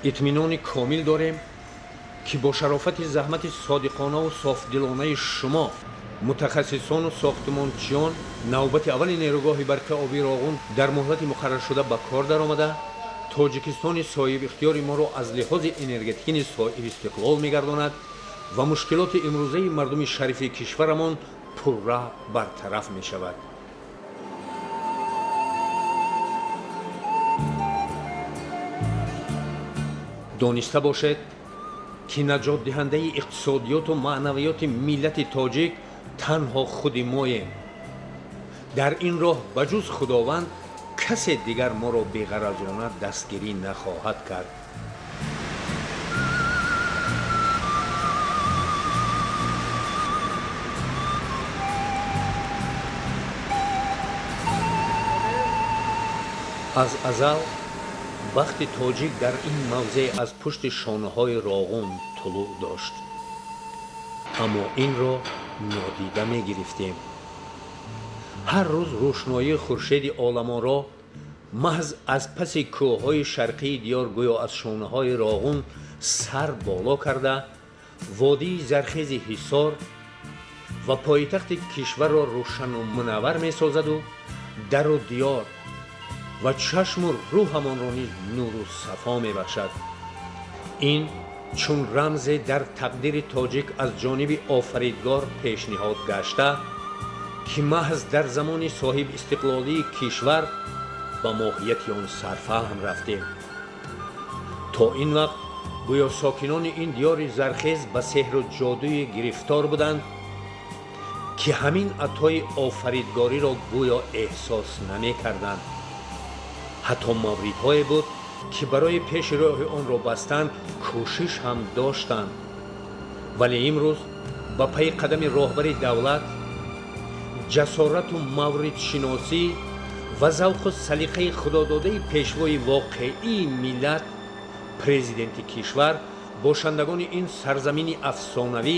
Итминони комил дорем, ки бо шарофати заҳмати содиқонаву софдилонаи шумо, мутахассисону сохтмончиён, навбати аввали нерӯгоҳи барқи обии Роғун дар муҳлати муқарраршуда ба кор даромада, Тоҷикистони соҳибихтиёри моро аз лиҳози энергетикӣ низ соҳибистиқлол мегардонад ва мушкилоти имрӯзаи мардуми шарифи кишварамон пурра бартараф мешавад. Дониста бошед, ки наҷотдиҳандаи иқтисодиёту маънавиёти миллати тоҷик танҳо худи моем. Дар ин роҳ ба ҷуз Худованд касе дигар моро беғаразона дастгирӣ нахоҳад кард. Аз азал бахти тоҷик дар ин мавзеъ аз пушти шонаҳои Роғун тулӯъ дошт, аммо инро нодида мегирифтем. Ҳар рӯз рӯшноии хуршеди оламонро маҳз аз паси кӯҳҳои шарқии диёр, гӯё аз шонаҳои Роғун сар боло карда, водии зархези Ҳисор ва пойтахти кишварро рӯшану мунаввар месозаду дару диёр ва чашму рӯҳамонро низ нуру сафо мебахшад. Ин чун рамзе дар тақдири тоҷик аз ҷониби офаридгор пешниҳод гашта, ки маҳз дар замони соҳибистиқлолии кишвар ба моҳияти он сарфаҳм рафтем. То ин вақт гӯё сокинони ин диёри зархез ба сеҳру ҷодуи гирифтор буданд, ки ҳамин атои офаридгориро гӯё эҳсос намекарданд. Ҳатто мавридҳое буд, ки барои пеши роҳи онро бастан кӯшиш ҳам доштанд. Вале имрӯз ба пайи қадами роҳбари давлат, ҷасорату мавридшиносӣ ва завқу салиқаи худододаи пешвои воқеии миллат, президенти кишвар, бошандагони ин сарзамини афсонавӣ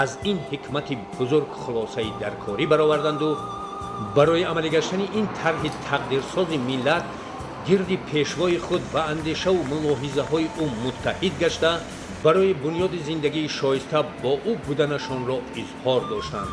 аз ин ҳикмати бузург хулосаи даркорӣ бароварданду барои амалӣ гаштани ин тарҳи тақдирсози миллат гирди пешвои худ ва андешаву мулоҳизаҳои ӯ муттаҳид гашта, барои бунёди зиндагии шоиста бо ӯ буданашонро изҳор доштанд.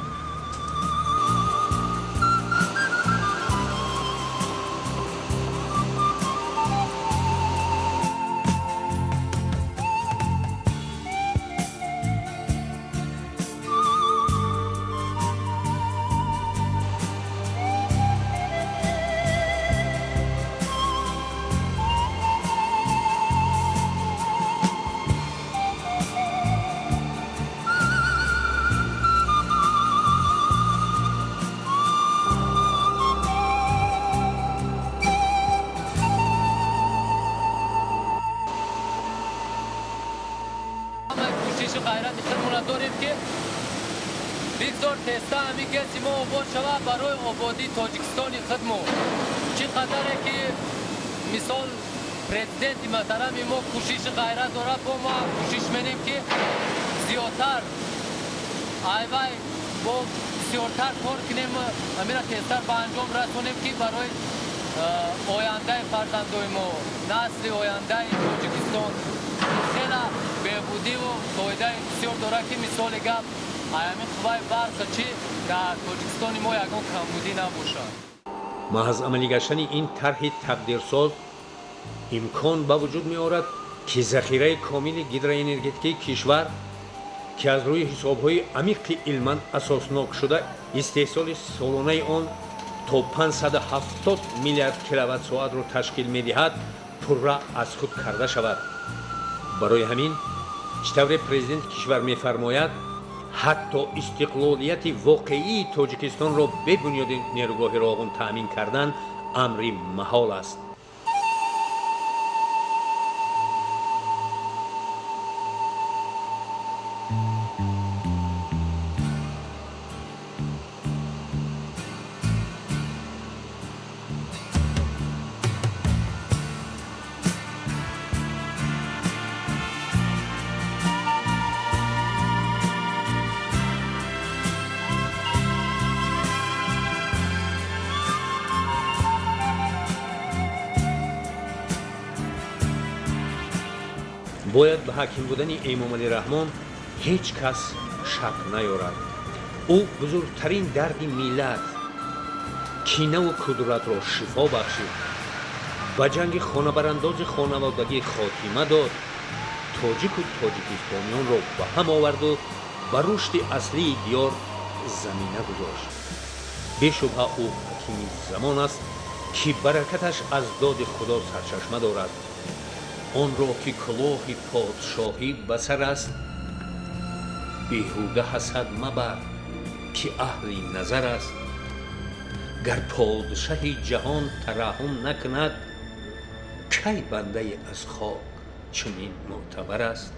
Ғайрати худмона дорем, ки бигзор теста ҳамин ГЭСи мо обод шавад барои ободии Тоҷикистони худмо. Чӣ қадаре ки мисол президенти муҳтарами мо кӯшиши ғайрат дорад, бо мо кӯшиш менем, ки зиёдтар айвай бо бисёртар кор кунем, ҳамина тезтар ба анҷом расонем, ки барои ояндаи фарзандои мо, насли ояндаи Тоҷикистон хела беҳбудиву фоидаи бисёр дорад, ки мисоли гап ҳамин қувваи барқа чӣ дар Тоҷикистони мо ягон камбудӣ набошад. Маҳз амалӣ гаштани ин тарҳи тақдирсоз имкон ба вуҷуд меорад, ки захираи комили гидроэнергетикии кишвар, ки аз рӯи ҳисобҳои амиқи илман асоснок шуда, истеҳсоли солонаи он то 570 миллиард киловатт-соатро ташкил медиҳад, пурра аз худ карда шавад. Барои ҳамин, чӣ тавре президенти кишвар мефармояд, ҳатто истиқлолияти воқеии Тоҷикистонро бе бунёди нерӯгоҳи Роғун таъмин кардан амри маҳол аст. Бояд ба ҳаким будани Эмомалӣ Раҳмон ҳеҷ кас шак наёрад. Ӯ бузургтарин дарди миллат, кинаву кудратро шифо бахшид, ба ҷанги хонабарандози хонаводагӣ хотима дод, тоҷику тоҷикистониёнро ба ҳам оварду ба рушди аслии диёр замина гузошт. Бешубҳа ӯ ҳакими замон аст, ки баракаташ аз доди Худо сарчашма дорад. Онро ки кулоҳи подшоҳӣ ба сар аст, беҳуда ҳасад мабар, ки аҳли назар аст. Гар подшаҳи ҷаҳон тараҳҳум накунад, кай бандае аз хок чунин мӯътабар аст?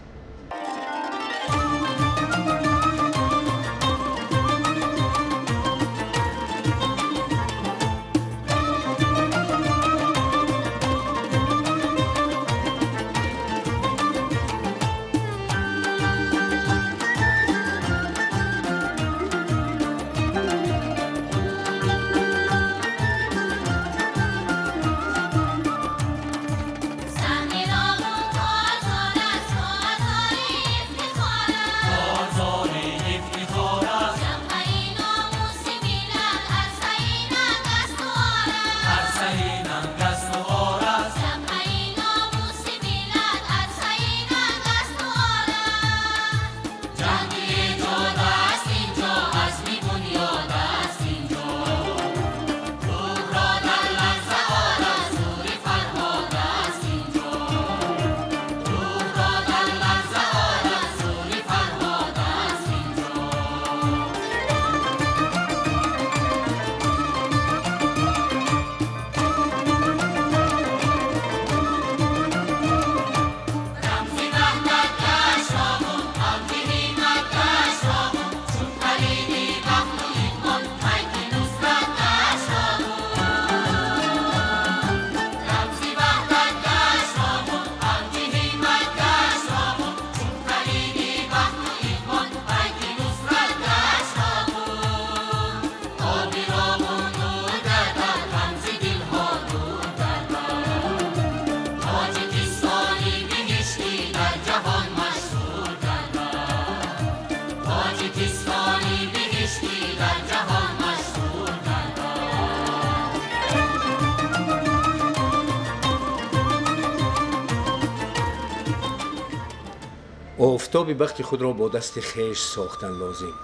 Офтоби бахти худро бо дасти хеш сохтан лозим.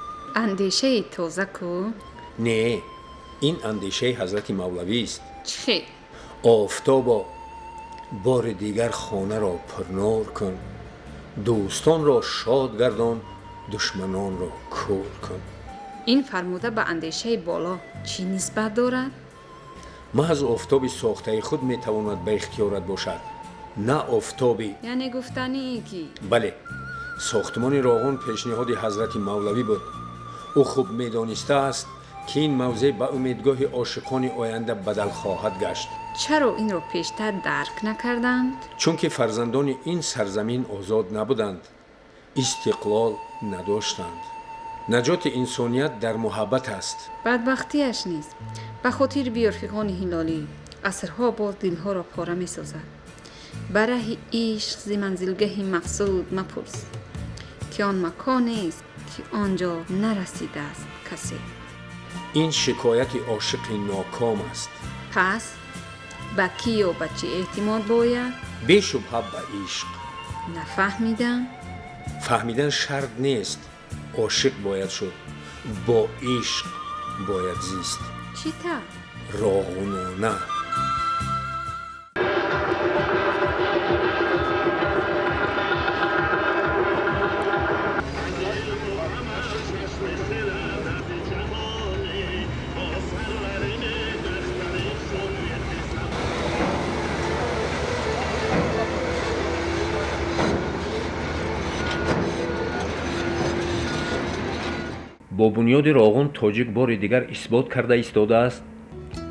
Андешаи тоза ку? Не, ин андешаи ҳазрати Мавлавист. Чӣ? Офтобо, бори дигар хонаро пурнур кун, дӯстонро шод гардон, душманонро кур кун. Ин фармуда ба андешаи боло чӣ нисбат дорад? Маҳз офтоби сохтаи худ метавонад ба ихтиёрат бошад, на офтоби. Яъне гуфтании ки? Бале, сохтмони Роғун пешниҳоди ҳазрати Мавлавӣ буд. Ӯ хуб медонистааст, ки ин мавзеъ ба умедгоҳи ошиқони оянда бадал хоҳад гашт. Чаро инро пештар дарк накарданд? Чунки фарзандони ин сарзамин озод набуданд, истиқлол надоштанд. Наҷоти инсоният дар муҳаббат аст. Бадбахтиаш нест. Ба хотир биёр фиғони ҳилолӣ асрҳо боз дилҳоро пора месозад. Ба раҳи ишқ зи манзилгаҳи мақсуд мапурс, ки он маконест, ки он ҷо нарасидааст касе. Ин шикояти ошиқи ноком аст. Пас ба кӣ ё ба чӣ эътимод бояд? Бешубҳа ба ишқ. Нафаҳмидам. Фаҳмидан шарт нест. Ошиқ бояд шуд, бо ишқ бояд зист. Чӣ тавр? Роғунона. Бо бунёди Роғун тоҷик бори дигар исбот карда истодааст,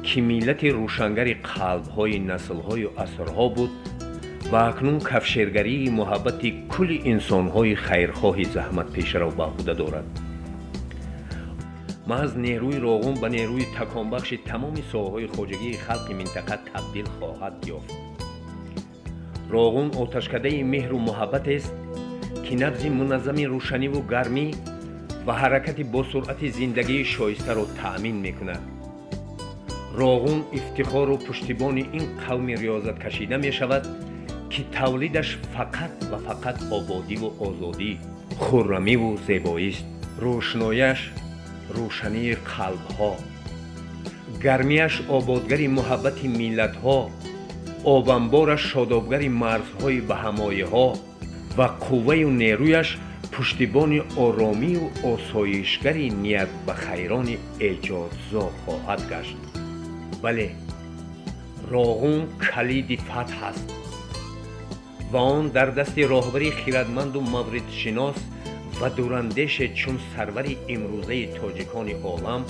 ки миллати рӯшангари қалбҳои наслҳою асрҳо буд ва акнун кафшергарии муҳаббати кулли инсонҳои хайрхоҳи заҳматпешаро ба ӯҳда дорад. Маҳз нерӯи Роғун ба нерӯи таконбахши тамоми соҳаҳои хоҷагии халқи минтақа табдил хоҳад ёфт. Роғун оташкадаи меҳру муҳаббатест, ки набзи муназзами рӯшаниву гармӣ ва ҳаракати босуръати зиндагии шоистаро таъмин мекунад. Роғун ифтихору пуштибони ин қавми риёзаткашида мешавад, ки тавлидаш фақат ва фақат ободиву озодӣ, хуррамиву зебоист. Рӯшнояш рӯшании қалбҳо, гармияш ободгари муҳаббати миллатҳо, обамбораш шодобгари марзҳои баҳамоиҳо ва қувваю нерӯяш пуштибони оромию осоишгари ниятбахайрони эҷодзо хоҳад гашт. Бале, Роғун калиди фатҳ аст ва он дар дасти роҳбари хирадманду мавридшинос ва дурандеше чун сарвари имрӯзаи тоҷикони олам,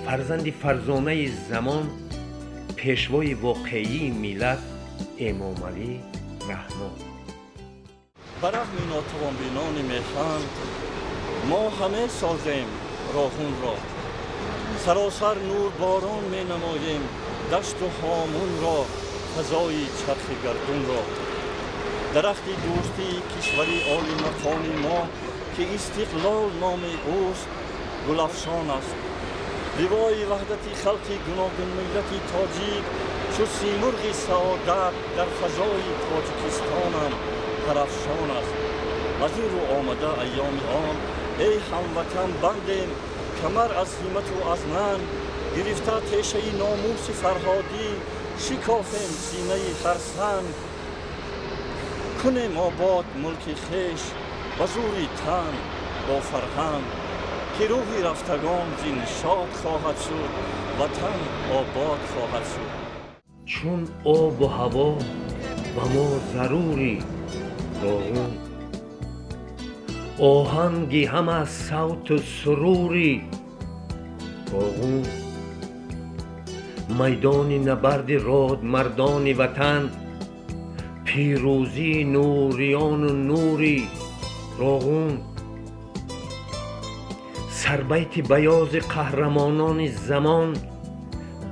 фарзанди фарзонаи замон, пешвои воқеии миллат Эмомалӣ Раҳмон. Ба рағми нотавонбинони меҳан мо ҳаме созем Роғунро, саросар нурборон менамоем дашту ҳомунро, фазои чархи гардунро. Дарахти дӯстии кишвари олимақоми мо, ки истиқлол номи ӯст, гулафшон аст. Ривои ваҳдати халқи гуногунмиллати тоҷик чу симурғи саодат дар фазои Тоҷикистонам тарафшон аст. Аз ин рӯ омада айёми он, эй ҳамватан, бандем камар аз ҳиммату аз нан, гирифта тешаи номуси фарҳодӣ, шикофем синаи ҳар санг. Кунем обод мулки хеш ба зури тан бо фарҳанг, ки рӯҳи рафтагон зин шод хоҳад шуд, ватан обод хоҳад шуд. Чун обу ҳаво ба мо зарури Роғун, оҳанги ҳама савту сурури Роғун, майдони набарди родмардони ватан, пирӯзии нуриёну нури Роғун, сарбайти баёзи қаҳрамонони замон,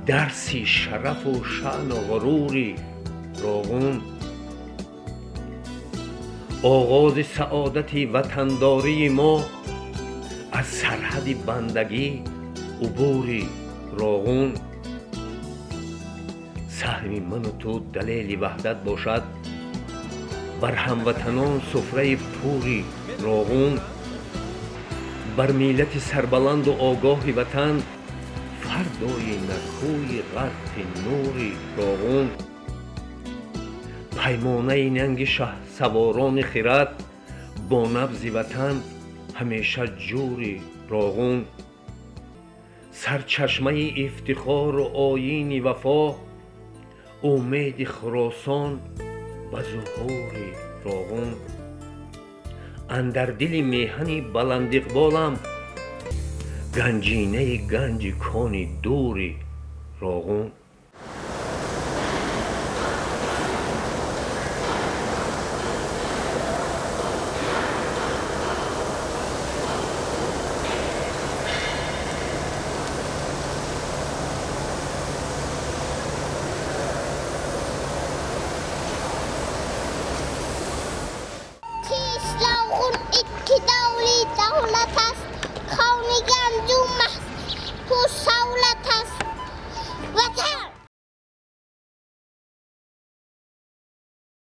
дарси шарафу шаъну ғурури Роғун, оғози саодати ватандории мо аз сарҳади бандагӣ убури Роғун. Саҳми ману ту далели ваҳдат бошад, бар ҳамватанон суфраи пури Роғун, бар миллати сарбаланду огоҳи ватан фардои накӯи ғарқи нури Роғун, паймонаи нанги шаҳсаворони хирад бо набзи ватан ҳамеша ҷури Роғун, сарчашмаи ифтихору оини вафо, умеди Хуросон ба зуҳури Роғун. Андар дили меҳани баландиқболам ганҷинаи ганҷи кони дури Роғун. Давлат аст, кони ганҷу маҳз пурсавлат аст. Ватан